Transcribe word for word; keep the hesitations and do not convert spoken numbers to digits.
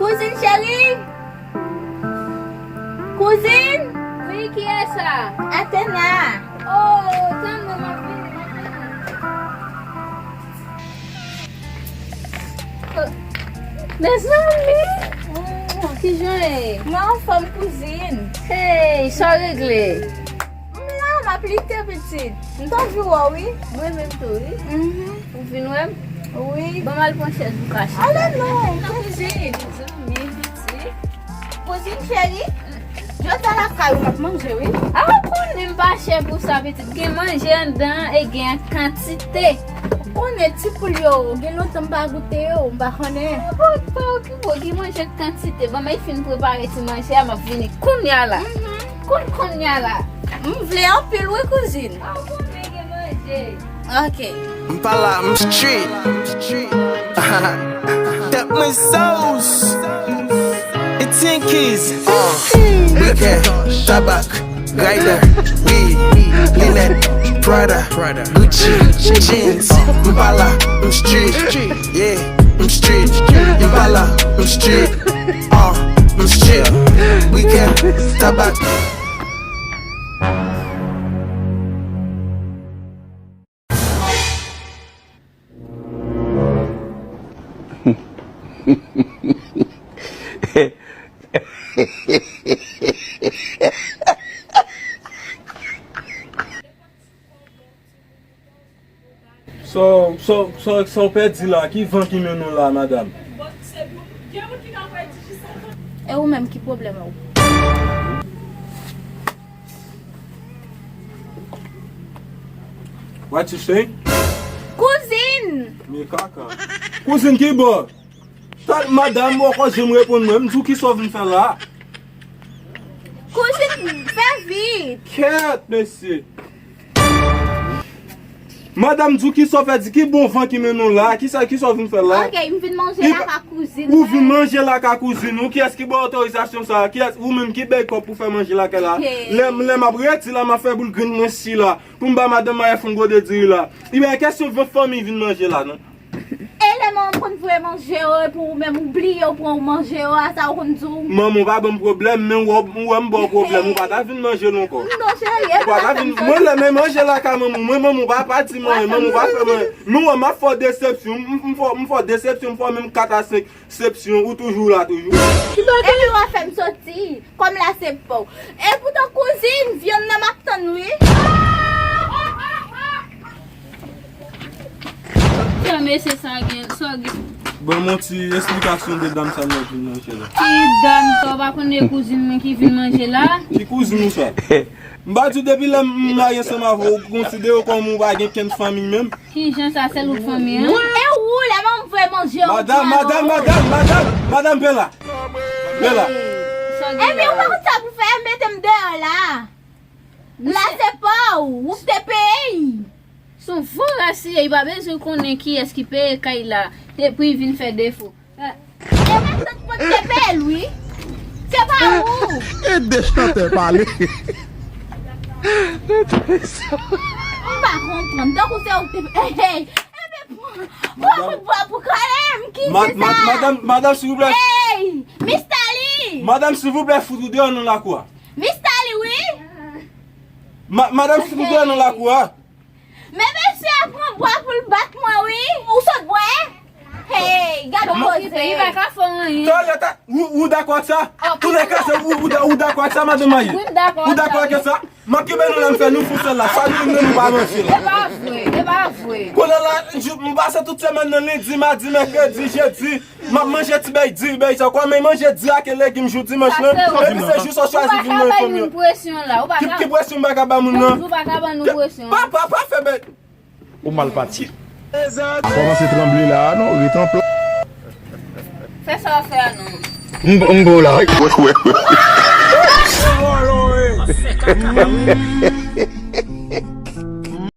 Kouzin cheri! Kouzin! Wi, kiyès sa? Atena! Oh, tann mwen, m ap vini, m ap vini. Mezanmi! Kijan w ye? Mwen anfòm, kouzin. Hey, sa w regle? M la, m ap lite, pitit. M t anvi wè w, wi. Mwen menm tou, wi. Mhm. Ou vin wè m? Wi. Ban m al pran chèz pou kache. Ale non, kouzin. Mezanmi, pitit. Kouzin cheri, jodi a lakay ou m ap manje, wi. A, ou konnen m pa chè pou sa, pitit. Gen manje anndan e gen an kantite. Ou konnen ti poul yo, gen lontan m pa goute yo, m pa konnen. Enpòtan, ki bo, gen manje an kantite. Ban m fin prepare ti manje a, m ap vini kounye a la. Mhm. Koun kounye a la. M vle anpil, wi, kouzin. A, ou konnen gen manje. Ok. M pa la, m street. Tèt mwen sauce. Etienne Keys. Uh, Weekend, tabak, Ryder, weed, linèt, Prada, Gucci, jeans. M pa la, m street. Yeah, m street. M pa la, m street. Uh, m street. Weekend, tabak. Sa, sa, sa, sa w pèdi la? Ki van ki mennen w la, madanm? E ou menm, ki pwoblèm ou? What you say? Kouzin! Men kaka. Kouzin ki bò? Sa, madanm, ou poko janm reponn mwen. M di w kisa w vin fè la? Kouzin, fè vit! Kèt, mesye! Madanm, di w kisa w fè, di ki bon van ki mennen w la, kisa, kisa w vin fè la? Ok, m vin manje lakay kouzin mwen. Ou vin manje lakay kouzin ou, kiyès ki ba w otorizasyon sa? Kiyès, ou menm ki bay kòb pou fè manje lakay la? Hey. Lè m, lè m ap redi la, m ap fè boul grenn mwen si la, pou m ba madanm mwen fon gode diri la. Ebyen, kèsyon van fanmi vin manje la, non? E lè manman m konn voye manje yo, epi ou menm ou bliye ou pran ou manje yo, a sa ou konn di w? Manman w pa ban m pwoblèm, men ou wè, ou wè m ba w pwoblèm, ou pa ta vin manje l ankò. Non, cheri, e pa sa m soti. Mwen, lè men manje lakay manman w, mwen, manman w pa, pa di mwen, manman w pa fè mwen. Men ou wè, m ap fè w desepsyon, m, m, m fè, m fè w desepsyon, m fè w menm kat a senk sepsyon, ou toujou la, toujou. Epi w ap fè m soti, kòm la se pa w. Epoutan, kouzin, vyann nan m ap tann, wi. Sa mesye sa gen, sa gen. Ban m yon ti esplikasyon de dam sa nan vin manje la. Ki dam sa, ou pa konnen kouzin mwen ki vin manje la? Ki kouzin ou sa? M pa di w depi lè m marye ansanm avè w, ou konsidere w kòm ou pa gen kenn fanmi menm? Kijan sa, sèl ou k fanmi an? E ou, lè manman m voye manje yo. Madanm, madanm, madanm, madanm, madanm, Bella. Bella. Ebyen, ou pa konn sa pou fè, mete m deyò la. La se pa w, ou k te peye. Se yon vo rasiye, li pa bezwen konnen kiyès ki peye kay la, epi li vin fè defo. E matant pot te peye l, wi. Se pa ou. E de chantè pale. M pa konprann. Tankou se ou k te peye. Hey, ebyen, pran, pran kout bwa pou kole m, ki se sa? Madanm, madanm, silvouplè. Hey, Miss Tali. Madanm, silvouplè, fout ou deyò nan lakou a. Miss Tali, wi. Ma-, madanm, fout ou deyò nan lakou a. Men mesye a pran bwa pou l bat mwen, wi. Ou sot bwè? Hey, gade yon koze. Li pa ka fè anyen. Talè, ta-, ou, ou dakò ak sa? Tounen kase, ou, ou, ou dakò ak sa, madanm Mayi? Wi, m dakò ak sa, wi. Ou dakò ak sa? M ap kenbe nou la, m fè nou fou sèl la. Sa nou menm nou pa manje la. E pa vre, e pa vre. Kounye a la, jou, m pase tout semèn nan, lendi, madi, mèkredi, jedi. M ap manje ti bèy di, bèy sa, kòm manje di ak legim jou dimanch lan. Epi se jou sa w chwazi vin manje fanmi an. Ou pa ka bay moun presyon la, ou pa ka. Ki, ki presyon m pa ka ba moun nan? Ou pa ka ban nou presyon. Pa, pa, pa fè bèy. Ou mal pati. Kòmanse tranble la a non, ret an plas. Fè sa w ap fè a non. M, m bon la. Wè, wè, wè.